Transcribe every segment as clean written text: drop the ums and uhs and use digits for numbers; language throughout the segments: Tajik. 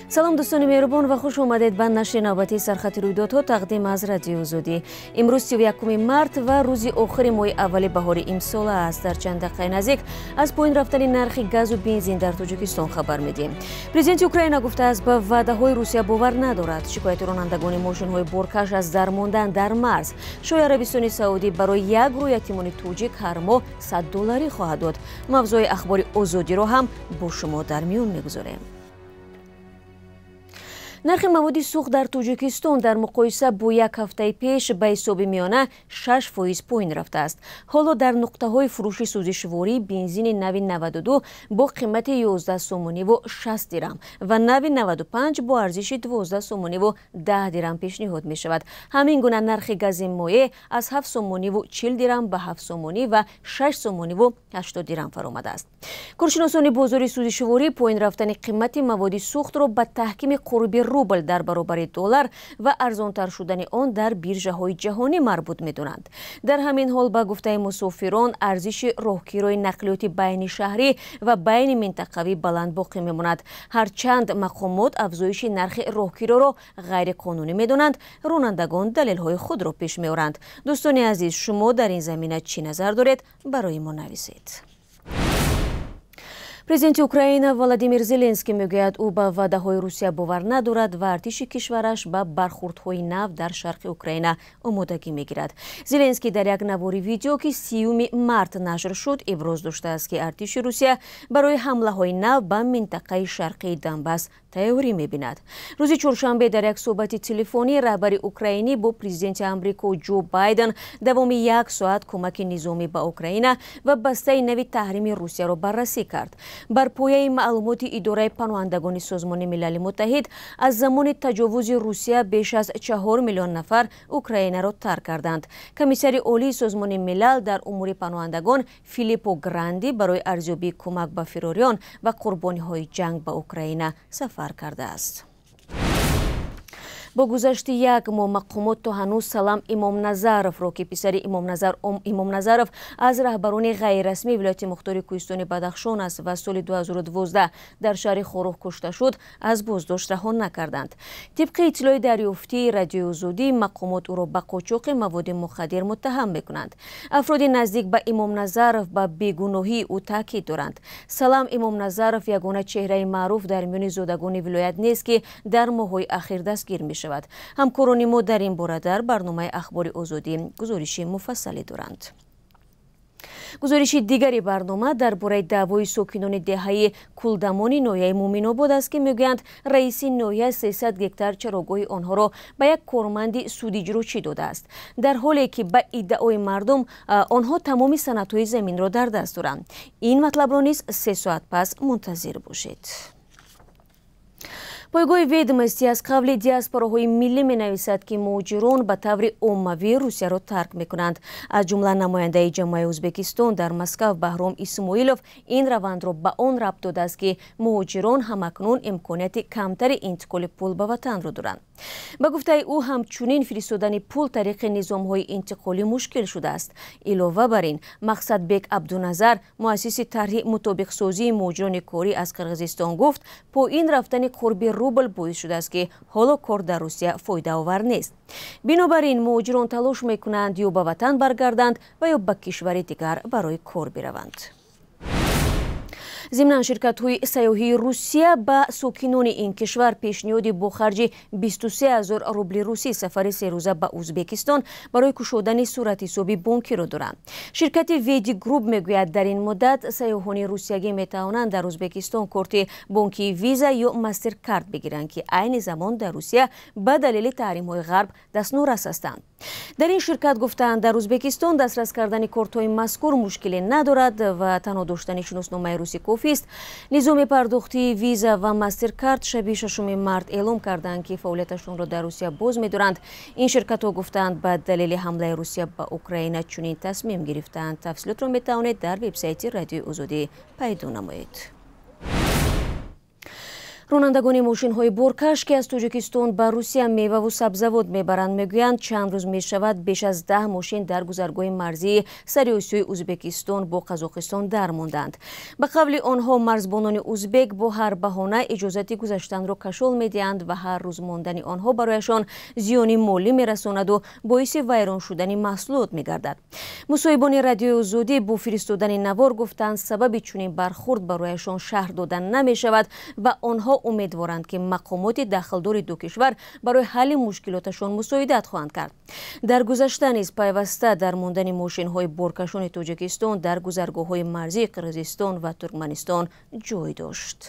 Салом, дӯстони меҳрубон, ва хуш омадед ба нашри навбатии сархати рӯйдодҳо, тақдим аз Радиои Озодӣ. Имрӯз 31 март ва рӯзи охири моҳи аввали баҳори имсола аст. Дар чанд дақиқаи наздик аз поин рафтани нархи газу бензин дар Тоҷикистон хабар медиҳем. Президенти Украина гуфтааст, ба ваъдаҳои Русия бовар надорад. Шикояти ронандагони мошинҳои боркаш аз дармондан дар марз. Шоҳи Арабистони Саудӣ барои як гурӯҳ ятимони тоҷик ҳар моҳ 100 долларӣ хоҳад дод. Мавзӯи Ахбори Озодиро ҳам бо шумо дар миён мегузорем. Нархи маводи сӯхт дар Тоҷикистон дар муқоиса бо як ҳафтаи пеш ба ҳисоби миёна 6% поин рафтааст. Ҳоло дар нуқтаҳои фурӯши сӯзишворӣ бензини нави 92 бо қимати 11 сомониву 60 дирам ва нави 95 бо арзиши 12 сомониву 10 дирам пешниҳод мешавад. Ҳамин гуна нархи гази моеъ аз 7 сомониву 40 дирам ба 7 сомонӣ ва 6 сомониву 80 дирам фаромадааст. Коршиносони бозори сӯзишворӣ поин рафтани қимати маводи сӯхтро ба таҳкими қурби рубл дар баробари доллар ва арзонтар шудани он дар биржаҳои ҷаҳонӣ марбут медонанд. Дар ҳамин ҳол, ба гуфтаи мусофирон, арзиши роҳкирои нақлиёти байни шаҳрӣ ва байни минтақавӣ баланд боқӣ мемонад. Ҳарчанд мақомот афзоиши нархи роҳкироро ғайриқонунӣ медонанд, ронандагон далелҳои худро пеш меоранд. Дӯстони азиз, шумо дар ин замина чӣ назар доред, барои мо нависед. Президенти Украина Владимир Зеленский мегӯяд, ӯ ба ваъдаҳои Русия бовар надорад ва артиши кишвараш ба бархурдҳои нав дар шарқи Украина омодагӣ мегирад. Зеленский дар як навори видео, ки 30 март нашр шуд, иброз доштааст, ки артиши Русия барои ҳамлаҳои нав ба минтақаи шарқии Донбасс тайёрӣ мебинад. Рӯзи чоршанбе дар як суҳбати телефонӣ раҳбари украинӣ бо президенти Амрико Ҷо Байден давоми як соат кӯмаки низомӣ ба Украина ва бастаи нави таҳрими Русияро баррасӣ кард. Бар пояи маълумоти Идораи паноҳандагони Созмони Милали Муттаҳид, аз замони таҷовузи Русия беш аз 4 миллион нафар Украинаро тарк карданд. Комиссари олии Созмони Милал дар умури паноҳандагон Филиппо Гранди барои арзёбии кӯмак ба фирориён ва қурбониҳои ҷанг ба Украина сафар кардааст. Бо гузашти як моҳ мақомот то ҳанӯз Салам Имомназаровро, ки писари Имомназаров аз раҳбарони ғайррасмии вилояти мухтори кӯҳистони Бадахшон аст ва соли 2012 дар шаҳри Хоруғ кушта шуд, аз боздошт раҳо накарданд. Тибқи иттилои дарёфтии Радиои Озодӣ, мақомот ӯро ба қочоқи маводи мухаддир муттаҳам мекунанд. Афроди наздик ба Имомназаров ба бегуноҳии ӯ таъкид доранд. Салам Имомназаров ягона чеҳраи маъруф дар миёни зодагони вилоят нест, ки дар моҳҳои ахир дастгир мешавад. Ҳамкорони мо дар ин бора дар барномаи Ахбори Озодӣ гузориши муфассале доранд. Гузориши дигари барнома дар бораи даъвои сокинони деҳаи Кулдамони ноҳияи Муъминобод аст, ки мегӯянд, раиси ноҳия 300 гектар чарогоҳи онҳоро ба як корманди судиҷрочӣ додааст, дар ҳоле ки, ба иддаои мардум, онҳо тамоми санадҳои заминро дар даст доранд. Ин матлабро низ 3 соат пас мунтазир бошед. Пойгоҳи Ведомости аз қавли диаспораҳои миллӣ менависад, ки муҳоҷирон ба таври оммавӣ Русияро тарк мекунанд. Аз ҷумла намояндаи ҷамъияи Ӯзбекистон дар Москав Баҳром Исмоилов ин равандро ба он рабт додааст, ки муҳоҷирон ҳамакнун имконияти камтари интиқоли пул ба ватанро доранд. Ба гуфтаи ӯ, ҳамчунин фиристодани пул тариқи низомҳои интиқолӣ мушкил шудааст. Илова бар ин, Мақсадбек Абдуназар, муассиси тарҳи мутобиқсозии муҳоҷирони корӣ аз Қирғизистон, гуфт, поин рафтани қурби рубл боис шудааст, ки ҳоло кор дар Русия фоидаовар нест. Бинобар ин муҳоҷирон талош мекунанд ё ба ватан баргарданд ва ё ба кишвари дигар барои кор бираванд. Зимнан, ширкатҳои сайёҳии Русия ба сокинони ин кишвар пешниҳоди бо харҷи 23 ҳазор рубли русӣ сафари серӯза ба Ӯзбекистон барои кушодани суратҳисоби бонкиро доранд. Ширкати Веди Груп мегӯяд, дар ин муддат сайёҳони русиягӣ метавонанд дар Ӯзбекистон корти бонкии Виза ё Мастеркард бигиранд, ки айни замон дар Русия ба далели таҳримҳои Ғарб дастнорас ҳастанд. Дар ин ширкат гуфтаанд, дар Ӯзбекистон дастрас кардани кортҳои мазкур мушкиле надорад ва танҳо доштани шиносномаи русӣ кофист. Низоми пардохтии Виза ва Мастеркард шаби 6 март эълом карданд, ки фаъолияташонро дар Русия боз медоранд. Ин ширкатҳо гуфтаанд, ба далели ҳамлаи Русия ба Украина чунин тасмим гирифтаанд. Тафсилотро метавонед дар вебсайти Радиои Озодӣ пайдо намоед. Ронандагони мошинҳои боркаш, ки аз Тоҷикистон ба Русия меваву сабзавот мебаранд, мегӯянд, чанд рӯз мешавад беш аз 10 мошин дар гузаргоҳи марзии Сариосиёи Ӯзбекистон бо Қазоқистон дармонданд. Ба қавли онҳо, марзбонони узбек бо ҳар баҳона иҷозати гузаштанро кашол медиҳанд ва ҳар рӯз мондани онҳо барояшон зиёни молӣ мерасонаду боиси вайрон шудани маҳсулот мегардад. Мусоҳибони Радиои Озодӣ бо фиристодани навор гуфтанд, сабаби чунин бархурд барояшон шарҳ дода намешавад ва онҳо умедворанд, ки мақомоти дахлдори ду кишвар барои ҳалли мушкилоташон мусоидат хоҳанд кард. Дар гузашта низ пайваста дар мондани мошинҳои боркашони Тоҷикистон дар гузаргоҳҳои марзии Қирғизистон ва Туркманистон ҷой дошт.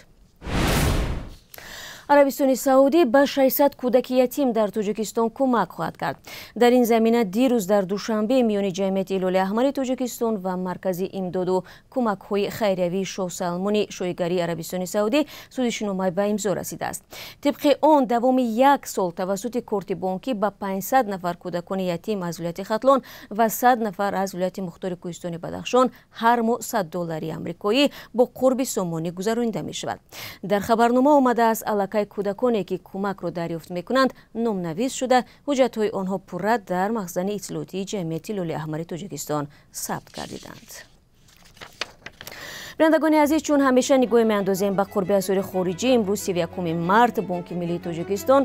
Арабистони Саудӣ ба 600 кӯдаки ятим дар Тоҷикистон кӯмак хоҳад кард. Дар ин замина дирӯз дар Душанбе миёни ҷамъияти Ҳилоли Аҳмари Тоҷикистон ва Маркази имдоду кӯмакҳои хайриявии Шоҳ Салмони шоҳигарии Арабистони Саудӣ созишнома ба имзо расидааст. Тибқи он, давоми як сол тавассути корти бонкӣ ба 500 нафар кӯдакони ятим аз вилояти Хатлон ва 100 нафар аз вилояти Мухтори Кӯҳистони Бадахшон ҳар моҳ 100 доллари амрикоӣ бо қурби сомонӣ гузаронида мешавад. Дар хабарнома омадааст, аллакай кӯдаконе, ки кӯмакро дарёфт мекунанд, номнавис шуда, ҳуҷҷатҳои онҳо пурра дар махзани иттилоотии ҷамъияти Ҳилоли Аҳмари Тоҷикистон сабт гардиданд. Бинандагони азиз, чун ҳамеша нигоҳ меандозем ба қурби асъори хориҷӣ, имрӯз 31 март Бонки миллии Тоҷикистон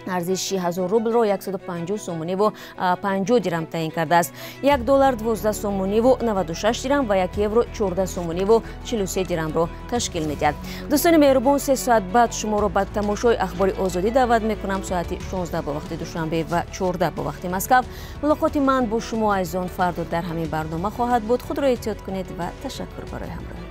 арзиши 1000 рублро 150 сомониву 50 дирам таъин кардааст. 1 доллар 12 сомониву 96 дирам ва 1 евро 14 сомониву 43 дирамро ташкил медиҳад. Дӯстони меҳрубон, 3 соат баъд шуморо ба тамошои Ахбори Озодӣ даъват мекунам. Соати 16 ба вақти Душанбе ва 14 ба вақти Москав. Мулоқоти ман бо шумо азизон фардо дар ҳамин барнома хоҳад буд. Худро эҳтиёт кунед ва ташаккур барои ҳамроҳӣ.